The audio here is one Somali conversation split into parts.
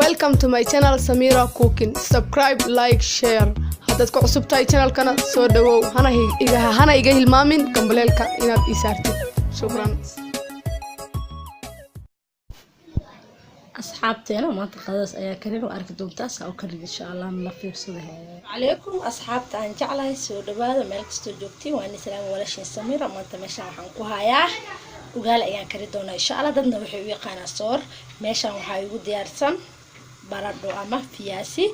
Welcome to my channel, Samira Cooking. Subscribe, like, share. Haddaad ku cusub tahay channelkana, soo dhawow. Hana iga hilmaamin gambaleelka inaad ii saartid. Shukran. Asxaabteena, maanta qadadaas ayaa karin oo arki doontaa saa u karin, insha Allah. Nala fiirsada. Calaykum asxaabta aan jeclahay, soo dhawaada meel kastoo joogtiin. Waa islaam walaashin Samira. Maanta meeshaan waxaan ku hayaa ugaali ayaan kari doonaa, insha Allah. Dadna waxay u yaqaanaa soor. Meeshaan waxaa igu diyaarsan baradho ama fiyaasi,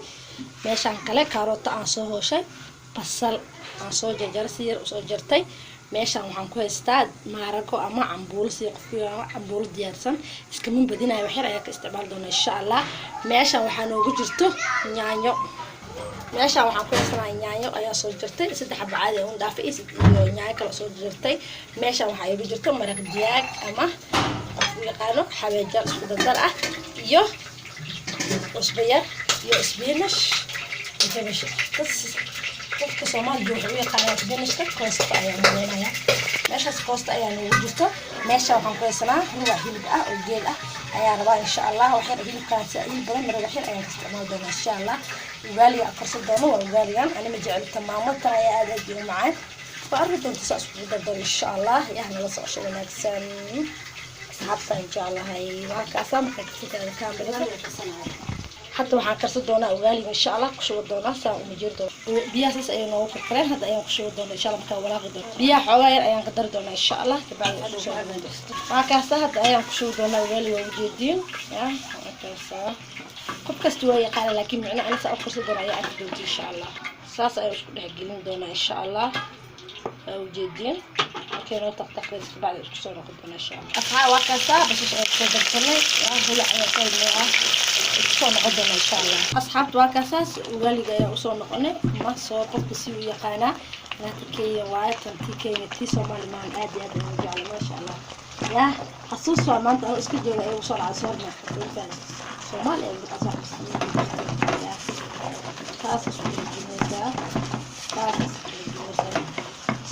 meeshaan kale kaarooto aan soo hooshay, basal aan soo jarjaray, si yar usoo jartay. Meeshaan waxaan ku haystaa maarago ama cambuulo, sida qofki cambuulo diyaarsan. Iskama badinayo, waxyar ayaa ka isticmaali doonaa, insha Allah. Meeshaan waxaa noogu jirto yaanyo. Meeshaan waxaan ku haysanaa yaanyo ayaa soo jartay, saddex xabo caadi un dhaafay iyo yaanyo kale soo jartay. Meeshaan waxaa igu jirto maraq digaag ama qof u yaqaano xabeejar isku dardar ah, iyo cusbo yar iyo spinach. Dadka Soomaaliga waxay u yaqaanaan spinachka koosta ayaa maleynaya. Meeshaas koosta ayaa noogu jirto. Meesha waxaan ku haysanaa ruwac hilib ah oo geel ah ayaa rabaa, insha Allah. Waxyar hilibkaan hilib badan mara, waxyar ayaan ka isticmaali doonaa, insha Allah. Ugaaliga karsan doono waa ugaaligan. Ani ma jecel tamaamo, tan ayaa aad aad u macaan. Waa arki doonta saa iskugu dardaro, insha Allah. Yah, nala socosho wanaagsan, asxaabtaan jeclahay. Waa kaasaa markaa karsantaada kaamirada. Hadda waxaan karsan doonaa ugaaliga, insha Allah. Ku shuba doonaa saa uma jiri doona. Biyaha saas ayay noogu karkareen. Hadda ayaan ku shubi doonaa, insha Allah. Markaa walaaqi doona, biyaha xoogaa yar ayaan ka dari doonaa, insha Allah. Kabacdi isku soo waa kaasa. Hadda ayaan ku shubi doonaa ugaaliga, waa ujeediin. Ya, waa kaasa. Qof kasta waa yaqaana, laakiin micno ani saa u karsan doona ayaa arki doonta, insha Allah. Saas ayaan isku dhex gelin doonaa, insha Allah. Waa ujeediin. Markay noo taqtaqdeen, kabacdi isku soo noqon doonaa, insha Allah. Asxaa, waa kaasaa. Basasha ayaan kusoo darsanay. Waa holac ayaa soo noo ah. Isku soo noqon doonaa, insha Allah. Asxaabta, waa kaasaas. Ugaaliga ayaa usoo noqonay ama soo qofka si u yaqaanaa. Naata Kenya waaye tan, tii Kenya, tii Soomaali maan. Aad iyo aad ayaan u jeclay, maasha Allah. Yah, xasuus waa maanta anoo iska jooga ay usoo dhacay soorna Soomaali ay soo xasuusinaysaa. Taas isku dhejinaysaa, taas isku dhejinaysaa.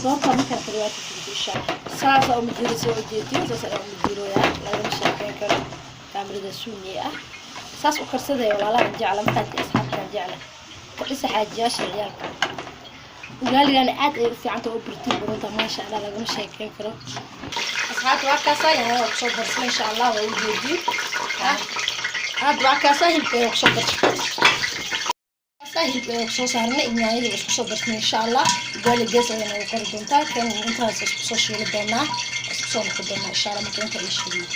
Soorta markaan kariwaati jirto, insha Allah, saasa uma jiro. Soo ujeedin, saas ayaa uma jirooyaa. Lagama sheekeyn karo kaamirada suuniye ah. Saas u karsadaya, walaalahan jecla, markaad asxaabtan jecla ka dhisa, xaajiyaasha, ciyaalka. Ugaaligana aad ay u fiicanta oo brotiin badanta, maasha Allah, lagama sheekeyn karo. Asxaabta, waa kaasaa. Yahay, waa kusoo darsana, insha Allah. Waa ujeediin. Hadda waa kaasaa. Hilibka ayaa kusoo darsan, hilibka ayaa kusoo saarnay, yaanyadii waa isku soo darsanay, insha Allah. Ugaali gees ayaa noogu kori doontaa. Kan intaas isku soo shiili doonaa, isku soo noqon doonaa, insha Allah. Marka inta ay shiiliyo,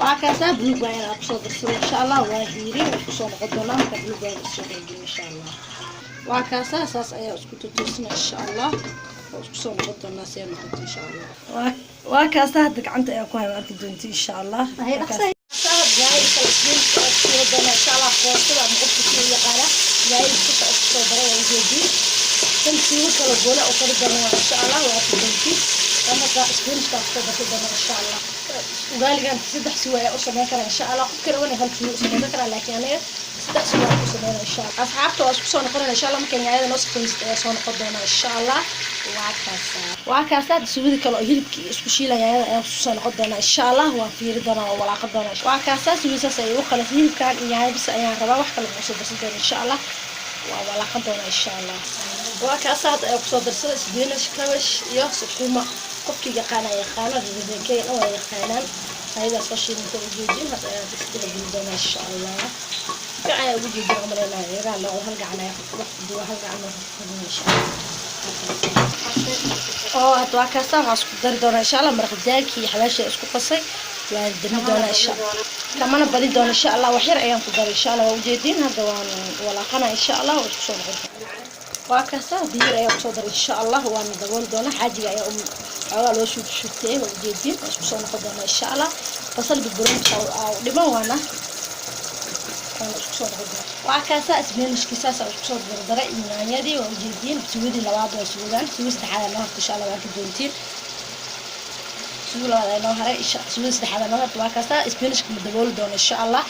waa kaasaa. Buluug baa inaa kusoo darsaday, insha Allah. Waa hiiri, isku soo noqon doonaa marka buluug baa isoo dhexgelin, insha Allah. Waa kaasaa, saas ayaa isku tutuusina, insha Allah. Waa isku soo noqon doonaa si ay noqoto, insha Allah. Waa kaasaa. Hadda gacanta ayaa ku hayo, arki doonta, insha Allah. Insha Allah, koostada ama qofka si u yaqaana yaay isku soo daray, waa ujeediin. Kan suugo kala goole oo kari doona, insha Allah. Waa arki doontiin. Marka spinachka kusoo darsan doona, insha Allah. Ugaaligan saddex suugo ayaa u sameyn karaa, insha Allah. Qofka rabana hal suugo u sameyn karaa, laakiin aniga saddex suugo ayaan u sameynaa, insha Allah. Asxaabta, waa isku soo noqonayna, insha Allah. Markay yaanyada noo safaysto ayaa soo noqon doona, insha Allah. Waa kaasaa, waa kaasaa. Suugada kale oo hilibka isku shiila yaanyada ayaan isku soo noqon doonaa, insha Allah. Waan fiiri doonaa, waa walaaqan doonaa. Waa kaasaa. Suugada saas ayay u qalasay. Hilibkan iyo yaanya bis ayaan rabaa, wax kale ma usoo darsan doona, insha Allah. Waa walaaqan doonaa, insha Allah. Waa kaasa. Hadda ayaa kusoo darsada spinach, cabbage iyo sukuma. Qofkii yaqaana yaqaano, reer dhan waa yaqaanaan. Ayadaa soo shiilinta, ujeedin. Hadda ayaan isdhex gelin doonaa, insha Allah. Fiican ayaa ugu jeedin umaleynaya. Yagaa loo hal gacan ayaa wax duwa, hal gacan wax ku karina, insha Allah. Oo hadda waa kaasa. Waxaan isku dari doonaa, insha Allah, maraq digaagkii iyo xawaashii isku qasay. Waan dami doonaa, insha kamana badin doona, insha Allah. Wax yar ayaan ku daray, insha Allah. Waa ujeedin. Hadda waan walaaqana, insha Allah. Waa isku soo noqon. Waa kaasa. Biyo ayaa kusoo daray, insha Allah. Waan dabooli doonaa. Xaajiga ayaa xoogaa loo shuut shuutay. Waa ujeedin. Waa isku soo noqon doonaa, insha Allah. Basal barbarooni u dhiman, waana isku soo noqon doonaa. Waa kaasa. Spinachkii saas isku soo dardaray iyo yaanyadii, waa ujeediin. Suugadii labaad waa suugaan. Suuga saddexaad noo harta, insha Allah. Waa arki doontiin. Suuga labaad ay noo haray, suugada saddexaad noo harta. Waa kaasa. Spinachka ma dabooli doono, insha Allah.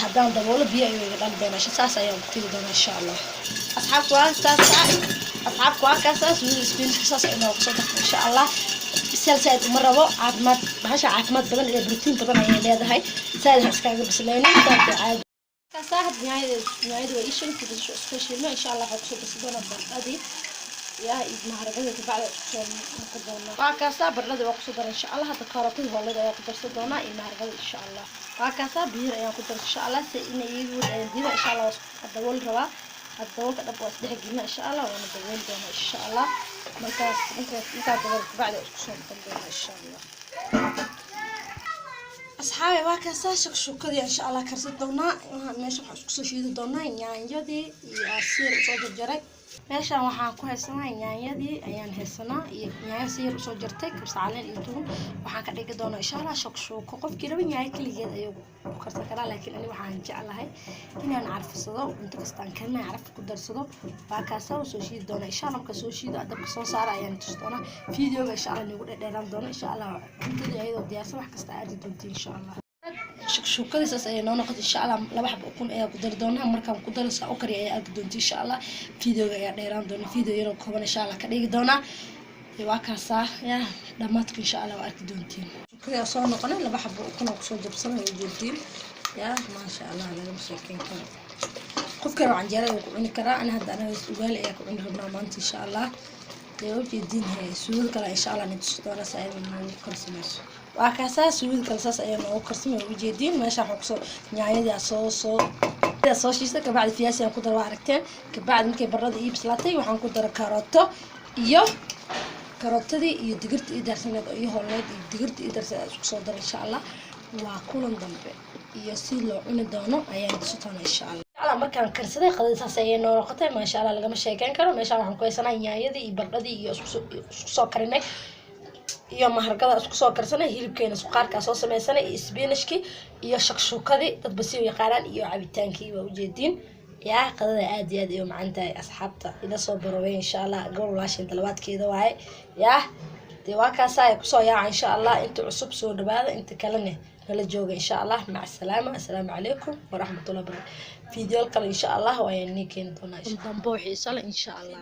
Haddaan daboolo, biyo ayuu iga dhali doonaa. Saas ayaan ku tegi doonaa, insha Allah. Asxaabta, waa saas. Asxaabta, waa kaasa. Suugada spinachka saas ay noogu soo darta, insha Allah. Bisal saaid uma rabo. Caafimaad bahasha, caafimaad badan iyo brotiin badan ayay leedahay. Saaid ha iskaaga bisleynin, saas caadi. Kaasaa had nyaanyada waa ii shiilantay, basasha isku shiilma. Insha Allah waxaa kusoo darsan doonaa baradhadii yaa iyo maharagada, kabacdi isku soo noqon doonaa. Waa kaasaa, baradhadii waa kusoo daray insha Allah. Hadda karootadii hoolada ayaa ku darsan doonaa iyo maharagada insha Allah. Waa kaasaa, biyar ayaan ku daray insha Allah, si inay iigu wada diida insha Allah. Waa dabooli rabaa hadda, daboolka dhab waa isdhex gelina insha Allah, waana dabooli doonaa insha Allah. Markaas markaa dabool kabacdi isku soo noqon doonaa insha Allah. Asxaabi, waa kaasaa, shakshuukadii insha Allah karsan doonaa. Meesha waxaan isku soo shiidi doonaa yaanyadii iyo asiir usoo jarjaray. Meeshaan waxaan ku haysanaa yaanyadii ayaan haysanaa iyo yaanyo siyar usoo jartay, kabsar caleen iyo tuun. Waxaan ka dhigi doonaa insha Allah shakshuuko. Qofkii raba yaanyo keligeed ayuu ku karsan karaa, laakiin ani waxaan jeclahay inaan carfisado cunto kastaan karina, caraf ku darsado. Waa kaasaa, soo shiidi doonaa insha Allah. Marka soo shiido, dabka soo saara ayaan tusi doonaa. Videoga insha Allah nagu dhedheeraan doona insha Allah. Cuntadii ayadoo diyaarsan wax kasta aadi doontiin insha Allah. Shakshuukadii saas ayay noo noqotay insha Allah. Laba xabo ukun ayaa ku dari doonaa. Markaan ku daro saa u kariya ayaa arki doonta insha Allah. Videoga ayaa dheeraan doona, video yaroo kooban insha Allah ka dhigi doonaa. Waa kaasaa, yaa dhamaadka insha Allah waa arki doontiin. Shakshuukadii soo noqonay, laba xabo ukun oo kusoo jabsanay ujeediin. Yaa maasha Allah, lagama sheekeyn karo. Qofka rabo canjeerada wuu ku cuni karaa. Ani hadda anaga ugaali ayaa ku cuni rabnaa maanta insha Allah. Dee ujeediin suugada kale insha Allah nitusi doona si ay noogu karsamayso. Waa kaasaa, suugada kale saas ayaa noogu karsamay, ujeediin. Meesha waxaan kusoo yaanyadii soo soo shiistay, kabacdi fiyaasi aan ku daro, waa aragteen. Kabacdi markay baradhada ii bislaatay, waxaan ku daray karooto iyo karootadii iyo digirta ii darsaneed oo ii holneed iyo digirta ii darsaneed isku soo daray insha Allah. Waa kulan dambe iyo si loo cuni doono ayaan tusi doona insha Allah. Markaan karsaday, qadada saas ayay noo noqotay, maasha Allah, lagama sheekeyn karo. Meeshaan waxaan ku haysanaa yaanyadii iyo baradhadii iyo isku soo karinay iyo mahargada isku soo karsanay, hilibkeena suqaarkaa soo sameysanay iyo isbiinashkii iyo shakshuukadii, dadba si u yaqaanaan, iyo cabitaankii, waa ujeediin. Yaa qadada aad iyo aad ay u macan tahay. Asxaabta ila soo barowey insha Allah. Gobol walaashan dalabaadkeeda waaye. Yaa dee waa kaasaa, ay kusoo yaaca insha Allah. Inta cusub soo dhawaada, inta kalena nala jooga insha Allah. Maca salaama, assalaamu calaykum waraxmatullahi wabarakatu. Video kale insha Allah waa nii keeni doonaa dambo xiiso leh insha Allah.